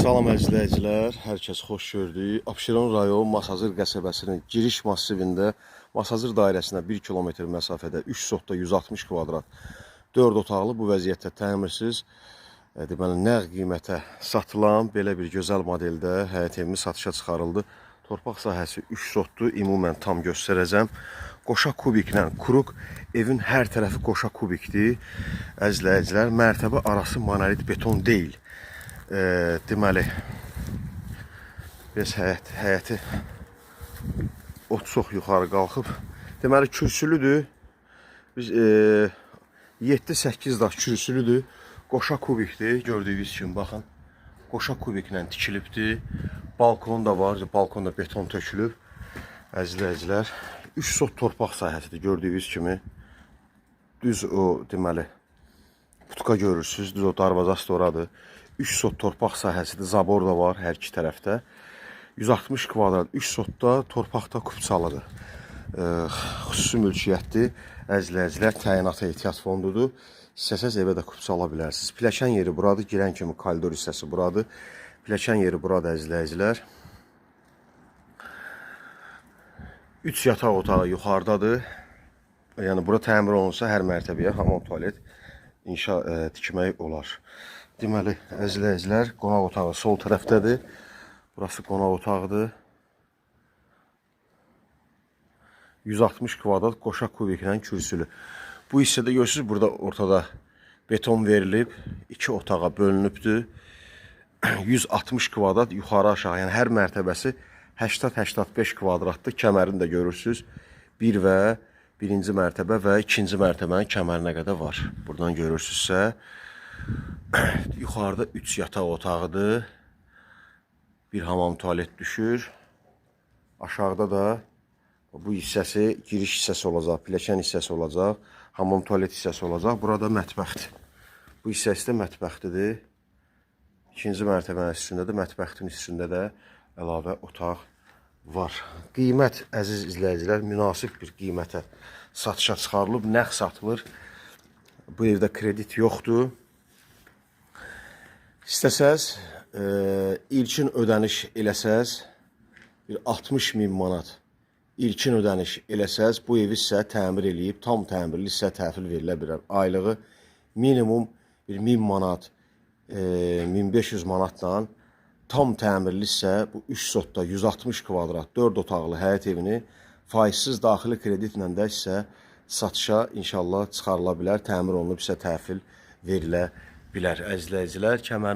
Salam əziz izləyicilər, hər kəs xoş gördük. Abşeron rayon Masazır qəsəbəsinin giriş massivində Masazır dairəsinə 1 kilometr məsafədə 3 sotda 160 kvadrat 4 otaqlı bu vəziyyətdə təmirsiz, deməli nəğd qiymətə satılan belə bir gözəl modeldə həyət evimiz satışa çıxarıldı. Torpaq sahəsi 3 sotdur, ümumən tam göstərəcəm. Qoşa kubiklə kuruq, evin hər tərəfi qoşa kubikdir. Əziz izləyicilər, mərtəbə arası monolit beton deyil. Deməli, biz həyəti ot çox yuxarı qalxıb. Deməli, kürsülüdür. Biz 7-8 daş kürsülüdür. Qoşa kubikdir, gördüyünüz kimi baxın. Qoşa kubiklə tikilibdir. Balkon da var, balkonda beton tökülüb. Əziz izləyicilər, 3 sot torpaq sahəsidir gördüyünüz kimi. Düz o, deməli, putka görürsüz, düz o darvazası da oradır. 3 sot torpaq sahəsidir, zabor da var hər iki tərəfdə. 160 kvadrat 3 sotda torpaq da kupçalıdır. Xüsusi mülkiyyətdir. Əziz izləyicilər, təyinatı ehtiyat fondudur. İstəsəz evə də kupça ala bilərsiniz. Pilləkən yeri buradır, girən kimi koridor hissəsi buradır. Pilləkən yeri buradır əziz izləyicilər. 3 yataq otağı yuxarıdadır. Yəni bura təmir olunsa hər mərtəbəyə hamam tualet inşa tikmək olar. Deməli, əziz izləyicilər, qonaq otağı sol tərəfdədir. Burası qonaq otağıdır. 160 kvadrat qoşa kubiklə kürsülü. Bu hissədə görürsünüz, burada ortada beton verilib, iki otağa bölünübdür. 160 kvadrat yuxarı aşağı, yəni hər mərtəbəsi 80-85 kvadratdır. Kəmərini də görürsünüz. Bir və birinci mərtəbə və ikinci mərtəbənin kəmərinə qədər var. Buradan görürsünüzsə, yuxarıda 3 yataq otağıdır. Bir hamam tualet düşür. Aşağıda da bu hissəsi giriş hissəsi olacaq, pilləkən hissəsi olacaq, hamam tualet hissəsi olacaq. Burada mətbəxdir. Bu hissəsi də mətbəxdir. İkinci mərtəbənin üstündə də, mətbəxin üstündə də əlavə otaq var. Qiymət, əziz izləyicilər, münasib bir qiymətə satışa çıxarılıb, nəğd satılır. Bu evdə kredit yoxdur. İstəsəz, ilkin ödəniş eləsəz, bir 60 min manat ilkin ödəniş eləsəz, bu evi sizə təmir eləyib, tam təmirli sizə təhvil verilə bilər. Aylığı minimum bir 1000 manat, 1500 manatla tam təmirlisə bu 3 sotda 160 kvadrat 4 otaqlı həyət evini faizsiz daxili kreditlə də sizə satışa inşallah çıxarıla bilər, təmir olunub sizə təhvil verilə bilər. Əziz izləyicilər, kəmərin